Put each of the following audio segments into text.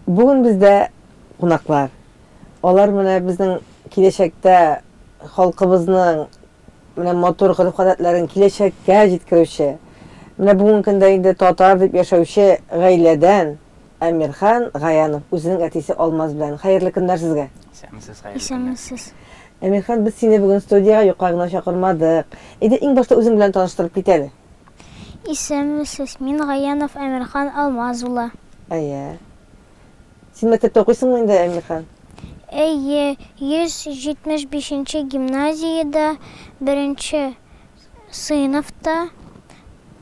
Бүген бездә кунаклар. Алар менә безнең киләчәктә халкыбызның менә матур гореф-гадәтләрен киләчәккә җиткерүче, менә бүгенге көндә инде татар дип яшәүче гаиләдән Әмирхан Гаянов үзенең әтисе Алмаз белән. Хәерле көннәр сезгә! Исәнмесез, хәерле көннәр. Исәнмесез. Әмирхан, без сине бүген студиягә юкка гына чакырмадык. Әйдә, иң башта үзең белән таныштырып кит әле. Исәнмесез, мин Гаянов Әмирхан Алмаз улы. Әйе. Син мәктәптә укыйсыңмы инде, Әмирхан? Әйе, 175 нче гимназиядә беренче сыйныфта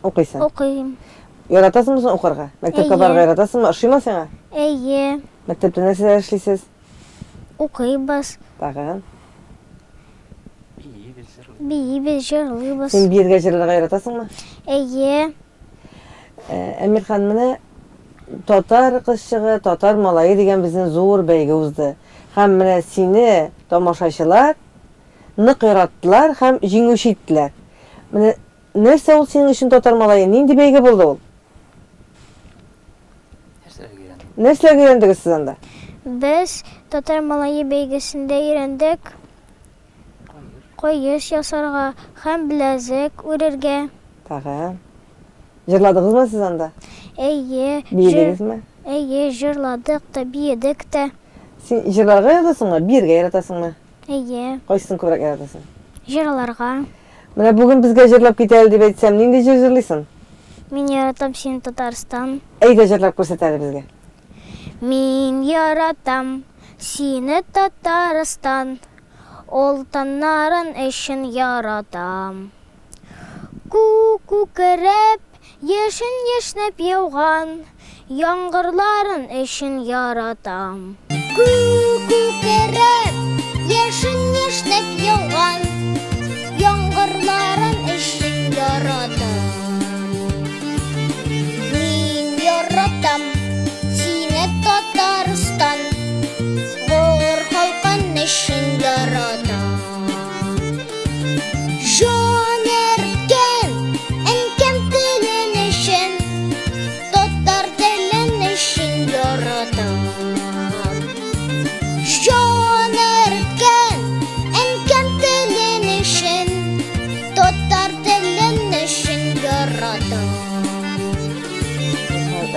Укыйсың. укыйм. Яратасыңмы соң укырга? Мәктәпкә Әйе. барырга яратасыңмы? Ошыймы сиңа? Әйе, Мәктәптә нәрсәләр эшлисез? укыйбыз, Тагын. Биибез, җырлыйбыз. биибез, җырлыйбыз. Син биергә, җырларга яратасыңмы? Әйе. Әмирхан, менә Татар кызчыгы, татар малае дигән безнең зур бәйге узды. Һәм менә сине тамашачылар нык яраттылар һәм җиңүче иттеләр. Менә нәрсә ул синең өчен татар малае? Нинди бәйге булды ул? Нәрсәләргә өйрәндек? Нәрсәләргә өйрәндегез сез анда? Без Татар малае бәйгесендә өйрәндек каеш ясарга һәм беләзек үрергә. Тагын. Җырладыгызмы сез анда? Әйе. Биедегезме? Әйе, җырладык та, биедек тә. Син җырларга яратасыңмы, биергә яратасыңмы? Әйе. Кайсысын күбрәк яратасың? Җырларга. Менә бүген безгә җырлап кит әле дип әйтсәм, нинди җыр җырлыйсың? Мин яратам сине, Татарстан. Әйдә җырлап күрсәт әле безгә. Мин яратам сине, Татарстан, Олтаннарын өчен яратам. Күк күкрәп, яшен яшьнәп яуган Яңгырларын өчен яратам. Күк күкрәп, яшен яшьнәп яуган Яңгырларын өчен яратам. Мин яратам сине, Татарстан, Горур халкын өчен яратам. Җан әрткән әнкәм телен өчен, Татар телен өчен яратам. Җан әрткән әнкәм телен өчен, Татар телен өчен яратам.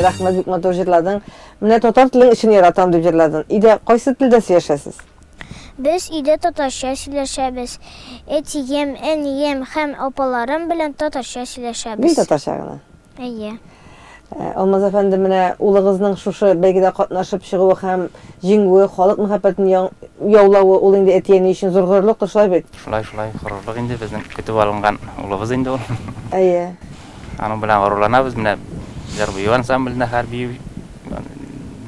Рәхмәт, бик матур җырладың. Менә татар телен өчен яратам дип җырладың. Өйдә кайсы телдә сөйләшәсез? Без өйдә татарча сөйләшәбез. Әтием, әнием һәм апаларым белән татарча сөйләшәбез. Гел татарча гына? Әйе. Алмаз әфәнде, менә улыгызның шушы бәйгедә катнашып чыгуы һәм җиңүе, халык мәхәббәтен яулавы, ул инде әти-әни өчен зур горурлыктыр, шулай бит? Шулай, шулай, горурлык инде, безнең көтеп алынган улыбыз инде ул. Әйе. Аның белән горурланабыз, менә җыр-бию ансамблендә һәр бию,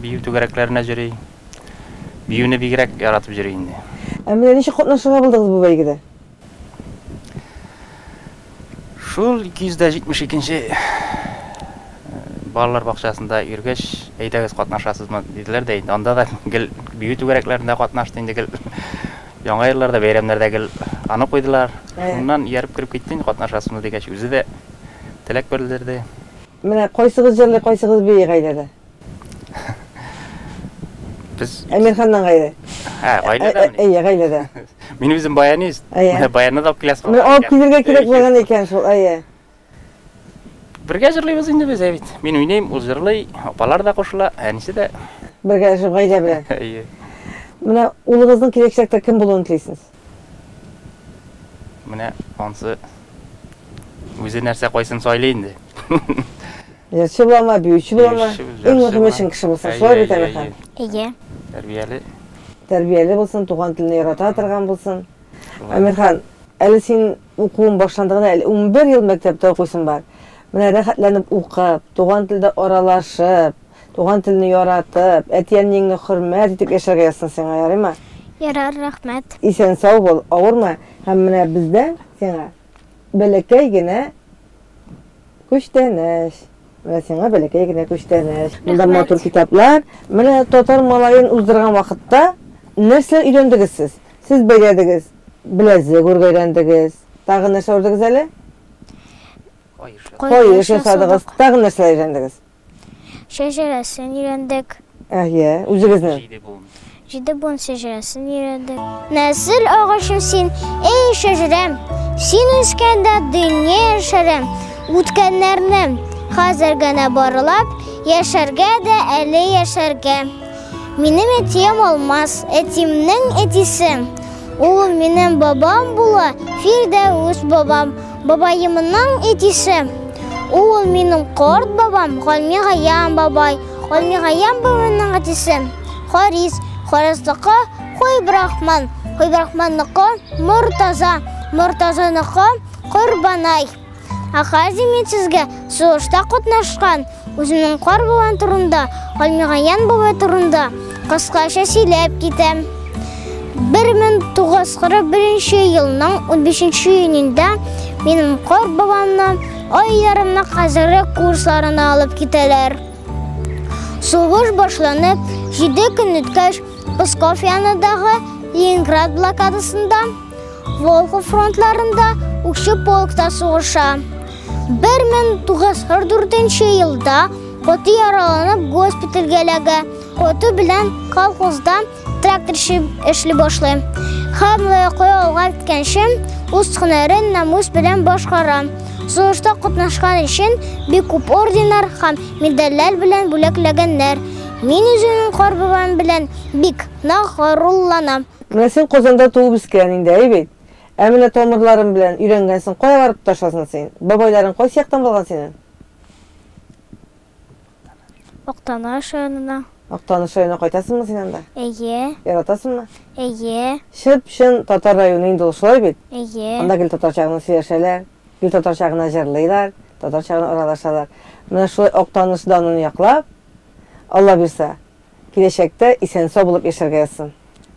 бию түгәрәкләренә йөри. Биюне бигрәк яратып йөри инде. Ә менә ничек катнашырга булдыгыз бу бәйгедә? Шул 272 нче балалар бакчасында йөргәч, әйдәгез катнашасызмы диделәр дә инде. Анда да гел бию түгәрәкләрендә катнашты инде гел. Яңа елларда, бәйрәмнәрдә гел аны куйдылар. Шуннан ияреп кереп китте инде, катнашасызмы дигәч, үзе дә теләк белдерде. Менә кайсыгыз җырлый, кайсыгыз бии гаиләдә? Без Әмирханнан гайре. Ә, гаиләдәме? Әйе, гаиләдә. Мин үзем баянист. Әйе. Менә баянны да алып киләсе Менә алып килергә кирәк булган икән шул, әйе. Бергә җырлыйбыз инде без, әй бит. Мин уйныйм, ул җырлый, апалар да кушыла, әнисе дә. Бергә эшләп гаилә белән. Әйе. Менә улыгызның киләчәктә кем булуын телисез? Менә ансы үзе нәрсә кайсын сайлый инде. Җырчы буламы, биюче буламы? Иң мөһиме чын кеше булсын. Шулай бит, Әмирхан? Әйе. Тәрбияле. Тәрбияле булсын, туган телне ярата торган булсын. Әмирхан, әле син укуың башланды гына, әле 11 ел мәктәптә укыйсың бар. Менә рәхәтләнеп укып, туган телдә аралашып, туган телне яратып, әти-әниеңне хөрмәт итеп яшәргә язсын сиңа, ярыймы? Ярар, рәхмәт. Исән-сау бул, авырма. Һәм менә бездән сиңа бәләкәй генә Күчтәнәч. Менә сиңа бәләкәй генә күчтәнәч. Монда матур китаплар. Менә татар малаен уздырган вакытта нәрсә өйрәндегез сез? Сез бәйләдегез, беләзек үрергә өйрәндегез. Тагын нәрсә үрдегез әле? Каеш ясадыгыз. Тагын нәрсәләр өйрәндегез? Шәҗәрәсен өйрәндек. Әйе, үзегезнең. Җиде буын. Җиде буын шәҗәрәсен өйрәндек. Нәсел агачым син, эй шәҗәрәм, син үскәндә дөнья яшәрә. Үткәннәрне хәзер генә барлап, яшәргә дә әле яшәргә. Минем әтием Алмаз, әтиемнең әтисе. Ул минем бабам була, Фирдәүс бабам, бабаемның әтисе. Ул минем карт бабам, Галмигаян бабай, Галмигаян бабайның әтисе. Харис, Харисныкы Хойбрахман, Хойбрахманныкы Мортаза, Мортазаныкы Корбанай. Ә хәзер мин сезгә сугышта катнашкан үземнең кар бабам турында, Галмигаян бабай турында кыскача сөйләп китәм. 1941 елның 15 июнендә минем кар бабамны ай ярымлык әзерлек курсларына алып китәләр. Сугыш башланып, 7 көн үткәч, Псков янындагы Ленинград блокадасында, Волхов фронтларында укчы полкта сугыша. 1944 елда каты яраланып госпитальгә эләгә. Кайту белән колхозда тракторчы эшли башлый. Һәм лаеклы ялга киткәнче үз һөнәрен намус белән башкара. Сугышта катнашкан өчен бик күп орденнар һәм медальләр белән бүләкләгәннәр. Мин үземнең кар бабам белән бик нык горурланам. Менә син Казанда туып үскән инде, әй бит? Ә менә тамырларың белән өйрәнгәнсең, кая барып тоташасың син? Бабайларың кайсы яктан булган синең? Актаныш районына. Актаныш районына кайтасыңмы син анда? Әйе. Яратасыңмы? Әйе. Чып-чын татар районы инде ул, шулай бит? Әйе. Анда гел татарча гына сөйләшәләр, гел татарча гына җырлыйлар, татарча гына аралашалар. Менә шулай Актаныш данын яклап, Алла бирса, киләчәктә исән-сау булып яшәргә язсын.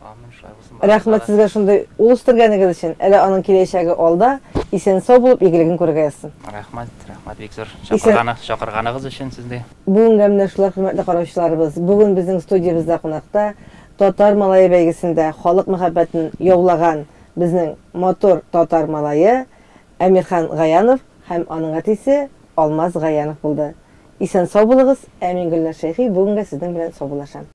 Амин, шулай булсын. Рәхмәт сезгә шундый ул үстергәнегез өчен. Әле аның киләчәге алда, исән-сау булып игелеген күрергә язсын. Рәхмәт, рәхмәт бик зур. Чакырганы, чакырганыгыз өчен сезне. Бүгенгә менә шулар, хөрмәтле караучыларыбыз. Бүген безнең студиябездә кунакта Татар малае бәйгесендә халык мәхәббәтен яулаган безнең матур татар малае Әмирхан Гаянов һәм аның әтисе Алмаз Гаянов булды. Исән-сау булыгыз, ә мин Гөлнар Шәйхи бүгенгә сезнең белән саубуллашам.